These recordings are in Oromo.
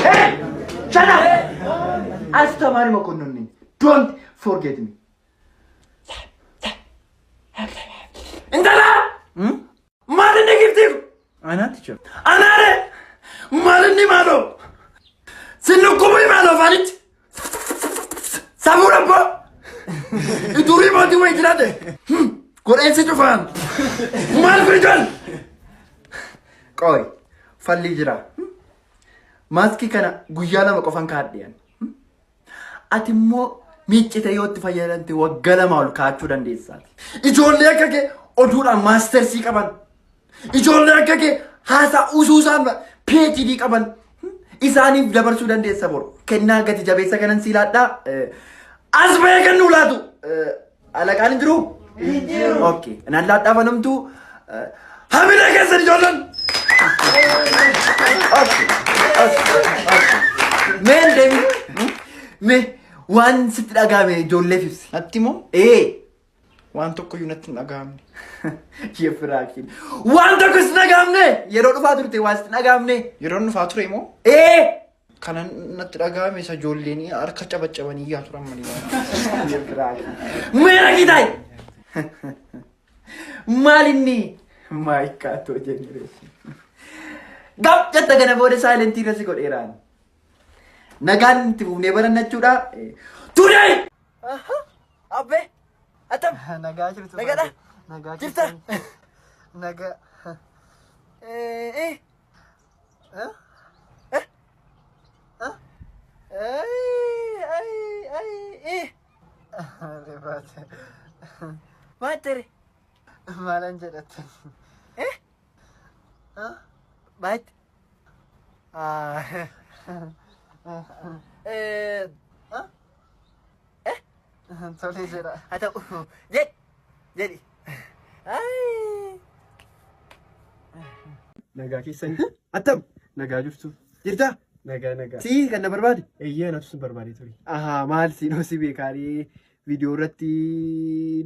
Hey! Shut up! አስተማሪ መኮንን ነኝ። Don't forget me. Intala! Maal inni giftiif? Anaa teacher. Anaare! Maal inni maaloo? Sin dhukkubuu maaloo afaanichi? Safuu dhabboo! Iturii mootii wayii jiraate. Godheensi cufaan. Maal kun ijoollee? Qoy, falli jira. Maaskii kana guyyaa 2 qofan kaadhiyan. Ati immoo miiccite yoo itti fayyadamte waggaa 2 ol kaa'achuu dandeessaati. Ijoollee akka kee oduudhaan maastersii qaban. Ijoollee akka kee haasaa usuusaan PhD qaban. Isaaniif dabarsuu dandeessa boru. Kennaa gati jabeessa kanan sii laadhaa. As bahee kan nuu laatu. Alaqaan hin jiruu? Hin jiru. Okay. Naan laadhaa fanamtuu. Hamilee keessan ijoolleen. Okay. Okay. Okay. Mee hin deemin. Mee waan sitti dhagahame ijoolleef ibsi. Natti moo? Ee. Waan tokko iyyuu natti hin dhagahamne. Yefiraakin. Waan tokko sitti dhagahamne? Yeroo dhufaa turte waan sitti dhagahamne? Yeroo dhufaa ture moo? Ee. Kanan natti dhagahame isa ijoolleen harka cabacabanii iyyaa turan malee. Yefiraakin. Mee dhaqii taa'i. Maal inni? Maayikaatoo generation. Gab jetta kana booda saayilentii irra si godheeraan. Nagaan itti fufnee barannachuudha. Today! Abbee! Atam! Nagaa jirtu. Nagaadha? Nagaa Jirta? Nagaa. Eh, eh. Eh? Ay, ay, ay, eh. Rifaate. Maal tere? Maalan jedhattan? Eh? Maal? Ah. Eh, eh? Tole jedha. Haa ta'u. Jedhi. Jedhi. Ay. Nagaa keessan. Attam. Nagaa jirtu. Jirtaa? Nagaa nagaa. Si kan na barbaade? Eeyyee, anatu sin barbaade ture. Ahaa, maal siin si beekaarii viidiyoo irratti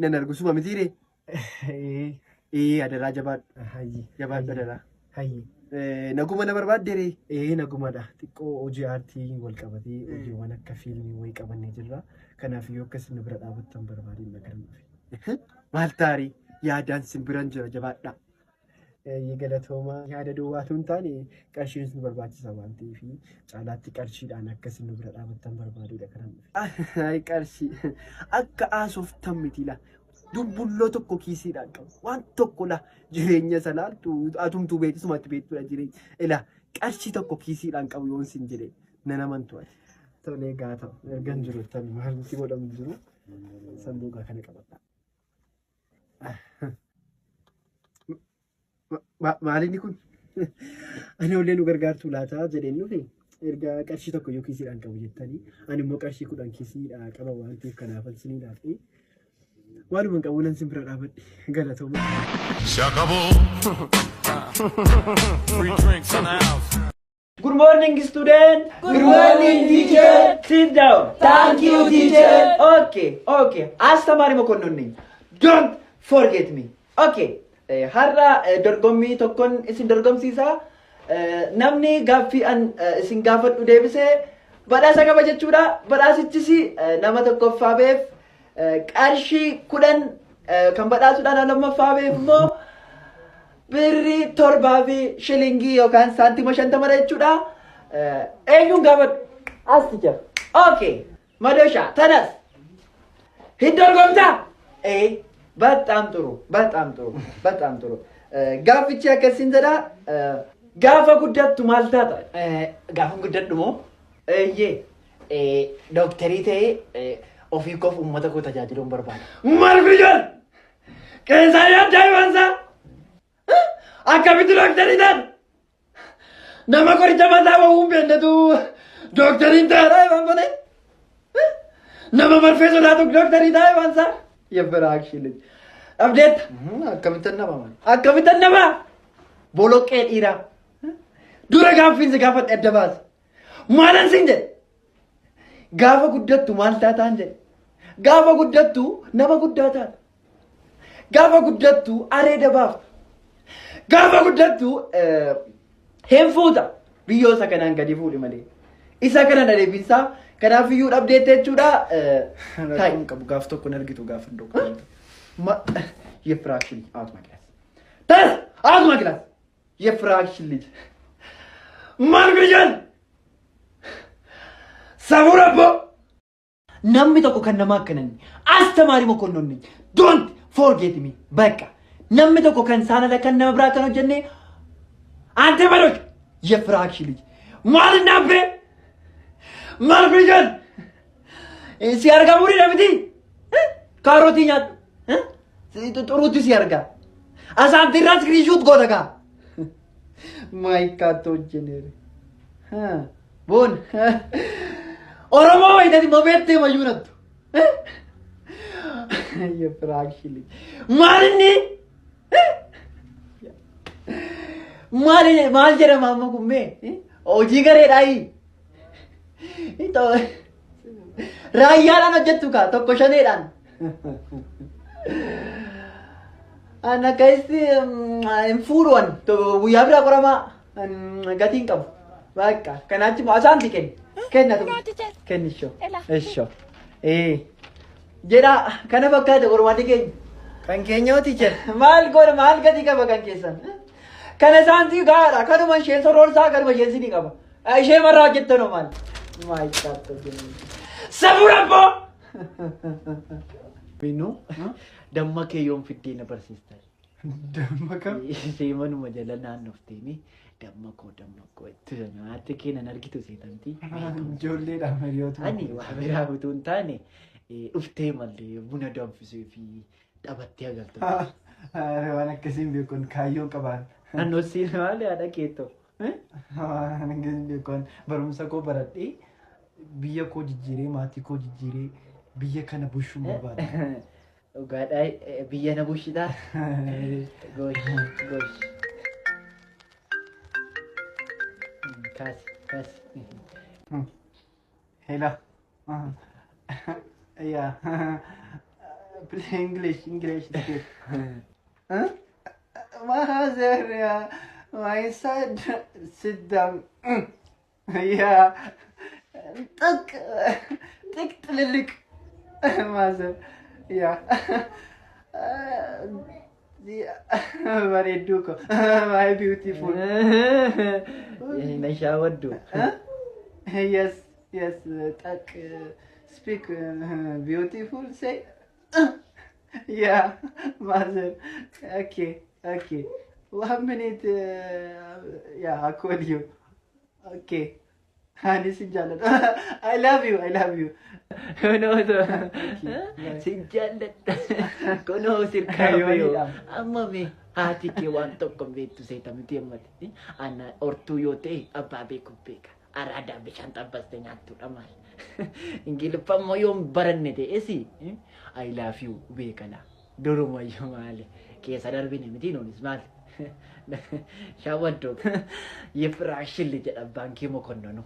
nan argu suma mitiire? Ee. Ee, adaraa jabaadhu. Hayyi. Jabaadhu adaraa. Hayyi. Naguma na barbaadde ree? Ee, nagumadha. Xiqqoo hojii aartii wal qabatee hojiiwwan akka fiilmii wayii qabannee jirra. Kanaaf yoo akkas nu bira dhaabattan barbaadeen nagaan dhufe. Maal taarii yaadaan sin biran jira, jabaadhaa. Eeyyee, galatoomaa. Yaada duwwaatu hin taane qarshiin nu barbaachisa waan ta'eef caalaatti qarshiidhaan akkas nu bira dhaabattan barbaadudha kanan dhufe. Ay, qarshii akka haasoftan miti la. Dumbulloo tokko kiisiidhaan qabu. Waan tokko la jireenya isa laaltu atumtuu beektu beektudha jireenya. Ila qarshii tokko kiisiidhaan qabu yoon sin jedhe nan amantu ati. Tolee, gaa ta'u ergan jiru tan maalti godhamu jiru sanduuqa kana qabadha. Maal inni kun? Ani ollee nu gargaartu laata jedheen dhufe, erga qarshii tokko yoo kiisiidhaan qabu jettanii ani immoo qarshii 10 kiisiidhaa qaba waan ta'eef kanaaf sinii laafee waanuma hin qabu nan sin bira dhaabadhe, galatooma. Se acabó. Free drinks in the house. Good morning, student. Good morning, teacher. Sit down. Thank you, teacher. Okay. አስተማሪ መኮንን ነኝ። Don't forget me. Okay. Har'a dorgommii tokkoon isin dorgomsiisa. Namni gaaffii an isin gaafadhu deebisee badhaasa qaba jechuudha. Badhaasichis nama tokkoffaa beef qarshii 10 kan badhaasudha. Nama lammaffaa beef immoo birrii 7 fi shilingii yookaan saantima 50dha jechuudha. Eenyuun gaafadhu? As teacher. Okay. Madosha, ተነስ. Hin dorgomtaa? Ee, በጣም ጥሩ በጣም ጥሩ በጣም ጥሩ። Gaaffichi akkasiin jedha, gaafa guddattu maal taata? Gaafa guddadhu moo? Eeyyee. Dooktarii ta'ee ofii koof uummata koo tajaajiluun barbaada. Maal kun ijoollee? Qeensaa yaaddaa himansaa? Akkamitti dooktarii taata? Nama qoricha mataa bahuu hin beeknetu dooktariin taata himan bane? Nama marfee sodaatu dooktarii ta'a himansaa? Yebbiraakshi lij. Abdeetta. Akkamittan nama maal? Akkamittan nama? Boloqqee dhiiraa. Dura gaaffiin si gaafadhe adda baasa. Maalan siin jedhe? Gaafa guddattu maal taataan jedhe? Gaafa guddattu nama guddaa taata. Gaafa guddattu areeda baafta. Gaafa guddattu hin fuuta. Biyyoo isa kanaan gadi fuudhi malee. Isa kana deebiinsaa. Kanaafiyyuu dhabdeette jechuudha. Rakkoon qabu gaaf tokko hin argitu gaafa doktara. የፍራክሽን ልጅ out my class ተነስ out my class የፍራክሽን ልጅ maal guyyan sabuu rabboo namni tokko kan nama akkananni አስተማሪ መኮንን ነኝ don't forget me በቃ namni tokko kan isaan ala kan nama biraa kan hojjenne አንተ በሎች የፍራክሽን ልጅ maal እናቤ maal guyyan si argaa murii miti kaarotii nyaadhu xuruutti si argaa asaantirraa screenshot goota kaa maayikaatoo hojjeneere boon oromoo wayitati mobeettee mayyuu nattu የፍራክሽን ልጅ maal inni maal maal jedhama amma kun mee hojii gareedhaayi raayyaadhaan hojjettu kaa tokko shaneedhaan An akkasitti hin fuudhu an guyyaa biraa qoramaa gatii hin qabu. Bakka kanaachi asaanti kenni. Kenna tu. Kenni ishoo. Ishoo. Ee. Jedha kana fakkaate qormaanni keenya. Kan keenyaa teacher. Maal godha maal gatii qaba kan keessan? Kana isaanti gaadha kanuma isheen sororsaa kanuma isheen sinii qaba. Ishee marraa hojjettanoo maal? Maayikaatto jennu. Sabuu rabboo! Minu damma kee yoom fiddee na barsiista? Damma kam? Seemanuma jala naannofteeni damma koo itti nyaata kee nan argitu seetamti. Ijoolleedha hiriyoota. Ani waa biraa utuu hin taane dhuftee mallee buna danfisee fi taphattee agartu. Waan akkasiin beekon kaayyoo qabaan. Naannoo siin maali haadha keettoo? Waan akkasiin beekon barumsa koo baradhee biyya koo jijjiiree maatii koo jijjiiree biyya kana bushuun barbaada. Dhugaadhaa biyya na bushitaa? Gosh gosh. Kaasi kaasi. Hello. Yeah. Play English, English speak. Huh? Mother, my son, sit down. Yeah. ጥቅ ጥቅ ጥልልቅ mother. Yeah. Bareedduu ko. My beautiful. Na shaawaddu. Yes, ጠቅ speak beautiful say. Yeah, mother. Okay. One minute. Yeah, I call you. Okay. Ani sin jaalladha. I love you, I love you. Kunoo sin jaalladha. Kunoo sirkaa Yoonidha. Amma mee haati kee waan tokko hin beektu seeta miti ammati. Ana hortuu yoo ta'e abbaa beeku beeka. Araadaan bishaan xabbaste nyaattuudha maal. Ingiliffa immoo yoo hin baranne ta'es I love you beekala. Durumayyuu maali. Keessa darbine miti nuunis maal. Shaawaddoo. የፍራሽን ልጅ jedha abbaan kee mokonnonu.